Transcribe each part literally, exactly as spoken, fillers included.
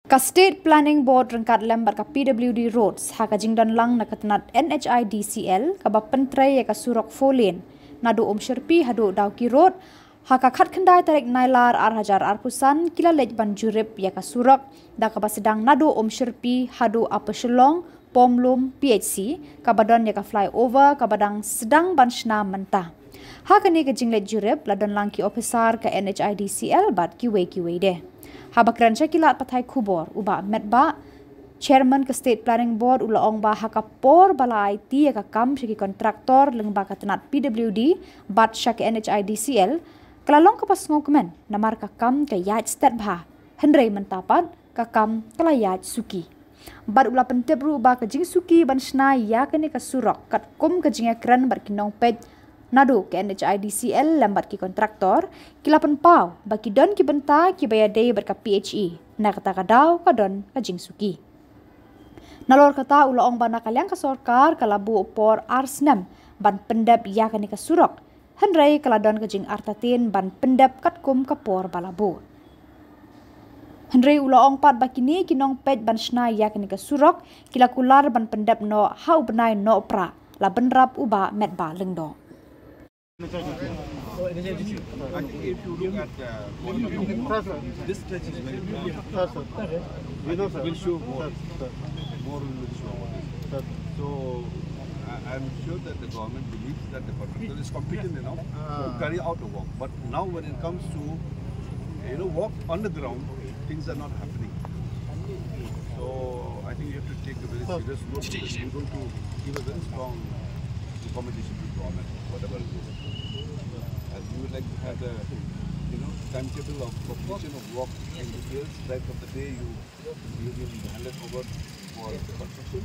Ka State Planning Board ryngkat lem bad ka P W D Roads ha ka jingdon lang na ka tnat N H I D C L kaba pyntrei ïa ka surok four lane naduh Umshyrpi haduh Dawki Road, ha ka khatkhyndai tarik Nailar ar hajar arphew san ki la leit ban jurip ïa ka surok da kaba sdang naduh Umshyrpi haduh Upper Shillong, Pomlum, P H C, kaba don ïa ka flyover kaba dang sdang ban shna mynta. Ha kane ka jingleit jurip la don lang ki ophisar ka N H I D C L bad kiwei kiwei de. Haba kren sha ki lad pathai khubor, u Bah Metbah, Chairman ka State Planning Board, u la ong ba ha ka por ba la aiti ïa ka kam sha ki kontraktor lyngba ka tnat P W D bad sha ka N H I D C L, ka la long kaba sngewkmen namar ka kam ka ïaid stet bha. Hynrei mynta pat ka kam ka la ïaid suki. Bad u la pyntip ruh ba ka jingsuki ban shna ïa kane ka surok katkum ka jingïakren bad ki nongpeit naduh ka N H I D C L lem bad ki kontraktor, ki la pynpaw ba ki don ki bynta kiba ïadei bad ka P H E, na kata ka daw ka don ka jingsuki. Nalor kata u la ong ba na ka liang ka sorkar ka la buh por ar snem ban pyndep ïa kane ka surok, hynrei ka la don ka jingartatien ban pyndep katkum ka por ba la buh. Hynrei u la ong pat ba kine ki nongpeit ban shna ïa kane ka surok ki la kular ban pyndep noh ha u bnai Nohprah, la bynrap u Bah Metbah Lyngdoh. I think if you look at uh, this stretch is very bad. We'll show more. More we will show what is. So I, I'm sure that the government believes that the contractor is competent enough to carry out the work. But now when it comes to you know work on the ground, things are not happening. So I think you have to take a very serious note because we're going to give a very strong recommendation to government, whatever it is. And we would like to have the you know timetable of completion of work in details right from the day you you will handed over for the construction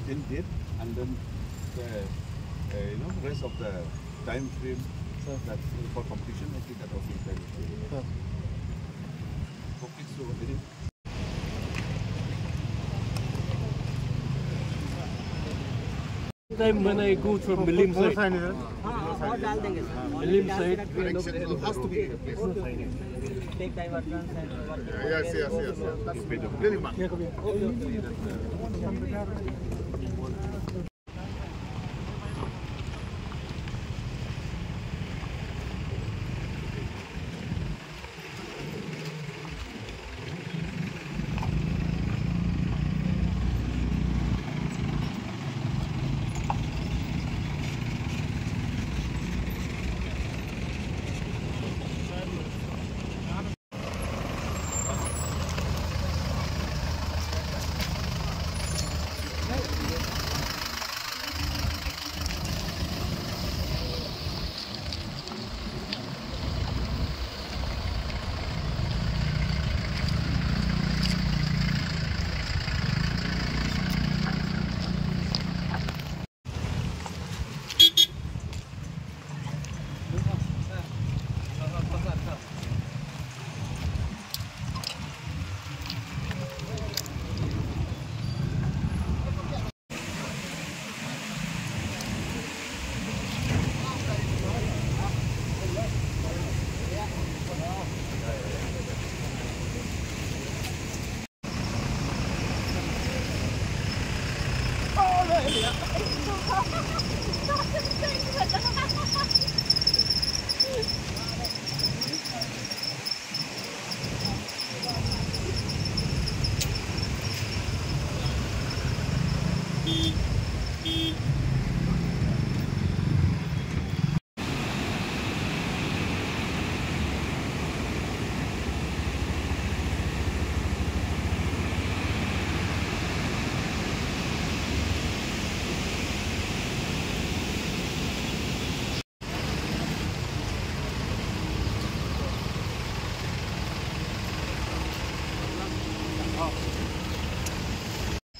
till date, and then the uh, you know rest of the time frame that for completion. I think that also is very clear. Okay, so any time when I go through Milim side, Milim side, we know that has to be. Yes, yes, yes, yes. Very much.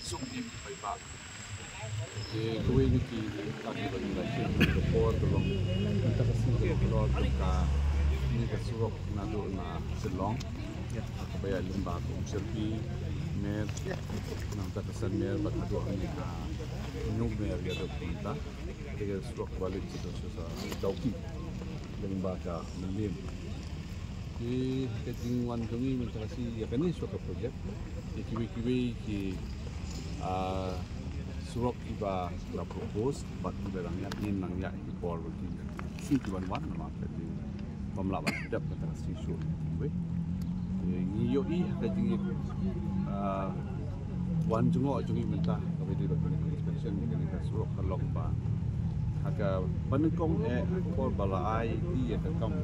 Suk ïa ki paidbah. Te kawei na ki, ka ki ba ngi la shim ka por ka long mynta ka sngi ka long ka ni ka surok naduh na Shillong. Ka ba ïa lyngba ka Umshyrpi, Mer, na mynta ka San Mer bad haduh hangne ha New Mer ïa dok mynta. Te ka surok ba leit sha Dawki lyngba ka Mylliem. Te ka jingwan jong ngi mynta ka sngi ïa kane surok ka project. Te Kiwei kiwei ki, ah, surok kiba la propose bad kiba dang ïaid, ngin nang ïaid ki por ba ki sngi ki ban wan namar ka jingbym lah ban pyndep kata ka sngi shuh. Kiwei, eh, ngi ïohi ha ka jing, ah, wan jngoh jong ngi mynta kaba dei ba kane ka inspection kane ka surok ka long ba ha kaba nyngkong eh ha ka por ba la ai ïa ka kam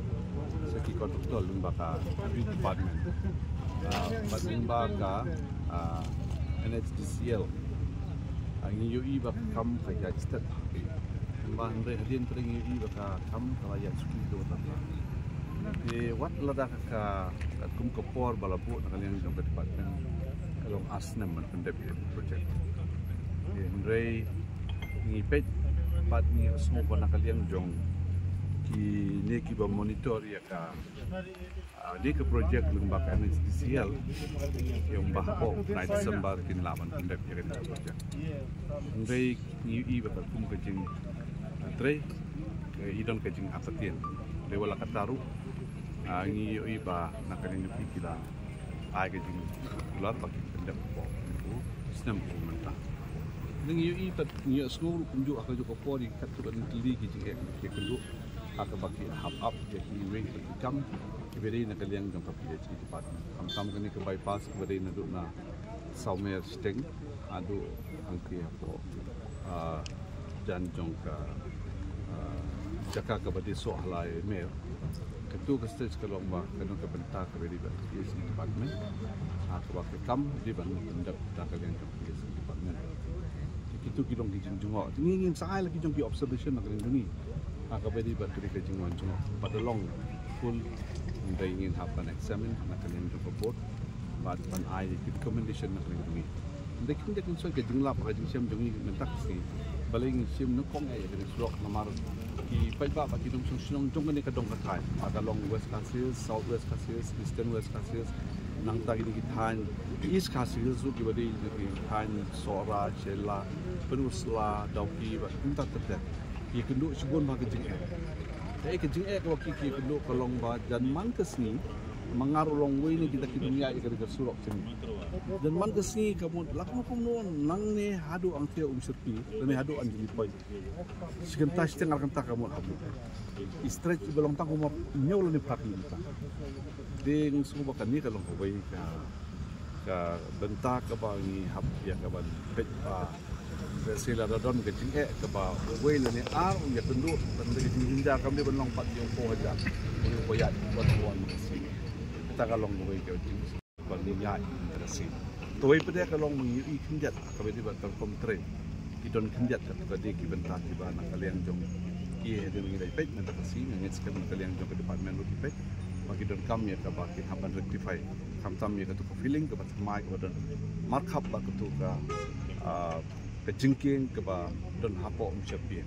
sha ki contractor lyngba ka department, ah, bad lyngba ka, ah, N H D C L. Ah, ngi ïohi ba ka kam ka ïaid stet ha phi. Hynrei hadien pat ngi ïohi ba ka kam ka la ïaid suki to ta. Te wat lada ka, ka kum ka por ba la buh na ka liang jong ka department ka long ar snem ban pyndep ïa ka project. Te hynrei ngi peit bad ngi sngew ba na ka liang jong kine kiba monitor ïa ka, ah, ïa ka project lyngba ka N H D C L, ïa ba hapoh bnai December kin lah ban pyndep ïa ka project. Hynrei ngi ïohi ba ka kum ka jing, ah, trei, eh, i don ka jingartatien. Dei wala kata ruh, ah, ngi ïohi ba na ka liang jong ki la ai ka jingkular ba kin pyndep hapoh u snem u mynta. Ngi ïohi pat ngi ïohsngew ruh kumjuh ha kajuh ka por ïa katto katne tylli ki jingeh ki kynduh ha kaba ki hap ap ïa kiwei ki kam kiba dei na ka liang jong ka P H E department. Khamtam kane ka bypass kaba dei naduh na Sawmer Shiteng haduh hangtei hapoh, ah, jan jong ka, ah, jaka kaba dei soh halai mer. Katu ka stage ka long ba ka don ka bynta kaba dei ba P H E department, ah, kaba ka kam dei ban pyndep da ka liang ka P H E department. Kitu ki long ki jingjngoh. Ngi ngin sa ai la ki jong ki observation na ka liang jong ngi, ah, kaba dei ba ka dei ka jingwan jngoh. Ba da long full, hynrei ngin hap ban examine na ka liang jong ka board bad ban ai ki recommendation na ka liang jong ngi. Hynrei khyndiat ngin soi ka jinglap ka jingshem jong ngi mynta ka sngi. Balei ngin shem nyngkong eh ïa kane ka surok namar ki paidbah ba ki nongshong shnong jong kane ka dong ka thaiñ, ha ka long West Khasi Hills, South West Khasi Hills, Eastern West Khasi Hills, nangta kine ki thaiñ East Khasi Hills ruh kiba dei ki thaiñ Sohra, Shella, Pynursla, Dawki bad kumta ter ter. Ki kynduh shibun ba ka jingeh. Te ka jingeh kaba ki, ki kynduh ka long ba jan man ka sngi, ma nga ruh long wei na kita ki nongïaid ïa ka surok jong ngi. Jan man ka sngi ka mut la kumno kumno nangne haduh Angthia Umshyrpi lane haduh Anjali Point. Shi kynta shiteng ar kynta ka mut haduh. I stretch iba long tang kumba hynñiew lane phra kilometer. Te nga sngew ba kane ka long kawei ka, ka bynta kaba ngi hap ïa ka ban peit ba lehse lada don ka jingeh kaba uwei lane ar u ïakynduh, ban da ka jingjynjar kam dei ban long pat ïa u phew hajar, ïa u phew hajar, ban wan ka sngi. Kata ka long kawei ka jing ba ngi ïaid mynta ka sngi. Kawei pat de ka long ba ngi ïohi khyndiat kaba dei ba ka rukom trei. Ki don khyndiat katto katne ki bynta kiba na ka liang jong ki, hadien ngi dei peit mynta ka sngi, nga ngeit skhem na ka liang jong ka department ruh ki peit ba ki donkam ïa kaba kin hap ban rectify. Khamtam ïa katu ka filling kaba thymmai kaba don markhap bad katu ka, ah, ka jingkieng kaba don hapoh Umshyrpi,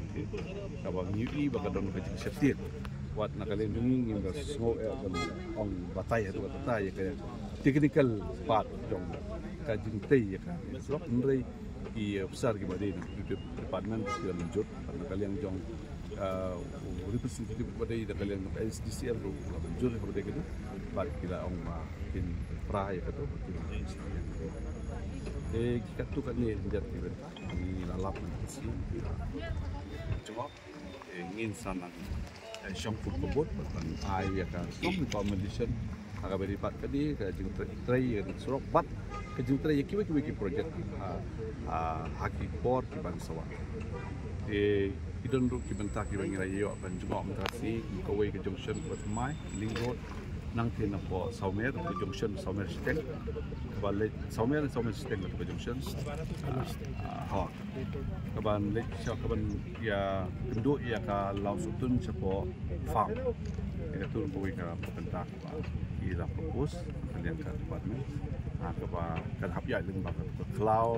kaba ngi ïohi ba ka don ka jingsheptieng. Wat na ka liang jong ngi ngim da sngew eh ban ong batai haduh katta ïa ka technical part jong ka jingtei ïa ka surok, hynrei ki officer kiba dei na department ki la mynjur, na ka liang jong, ah, u representative ba dei na ka liang jong N H D C L ruh la mynjur ïa kaba dei kane, bad ki la ong ba kin pra ïa katu, ba kin, eh, ki katto katne jait ki bynta ngi la lap na ka sngi, ki la jngoh. Eh, ngin sa nang, eh, shong kum ka board bad ban ai ïa ka strong recommendation ha kaba dei pat ka dei ka jingtrei, trei ïa ka surok bad ka jingtrei ïa kiwei kiwei ki project ha, ha, ha ki por ki ban sa wan. Eh, ki don ruh ki bynta kiba ngi la ïoh ban jngoh mynta ka sngi, kawei ka junction kaba thymmai, Link Road, nangta napoh Sawmer, ka junction Sawmer Shiteng, kaba leit Sawmer, Sawmer Shiteng ka junction. Ah, ho. Kaban leit sha kaban ïakynduh ïa ka Lawsohtun shapoh farm. Ïa katu kawei ka bynta kaba ki la propose ka liang ka department. Ha kaba kan hap ïaid lyngba ka khlaw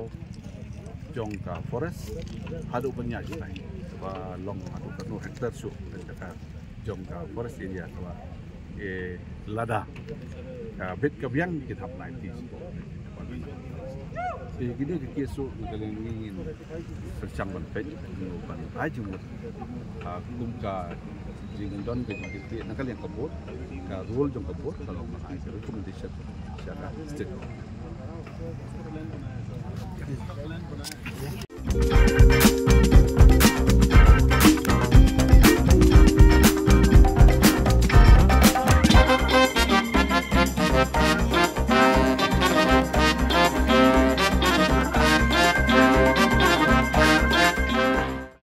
jong ka forest haduh ban ïaid sha kaba long haduh katno hektar shuh ka jaka jong ka forest area kaba, eh, lada ka bit ka biang kin hap nai ti. Eh, kine ki case ruh na ka liang ngi ngin pyrshang ban peit, ban ai jingmut. Ah, kum ka jingdon ka jingkit na ka liang ka board, ka rule jong ka board ka long ban ai ka recommendation sha ka state.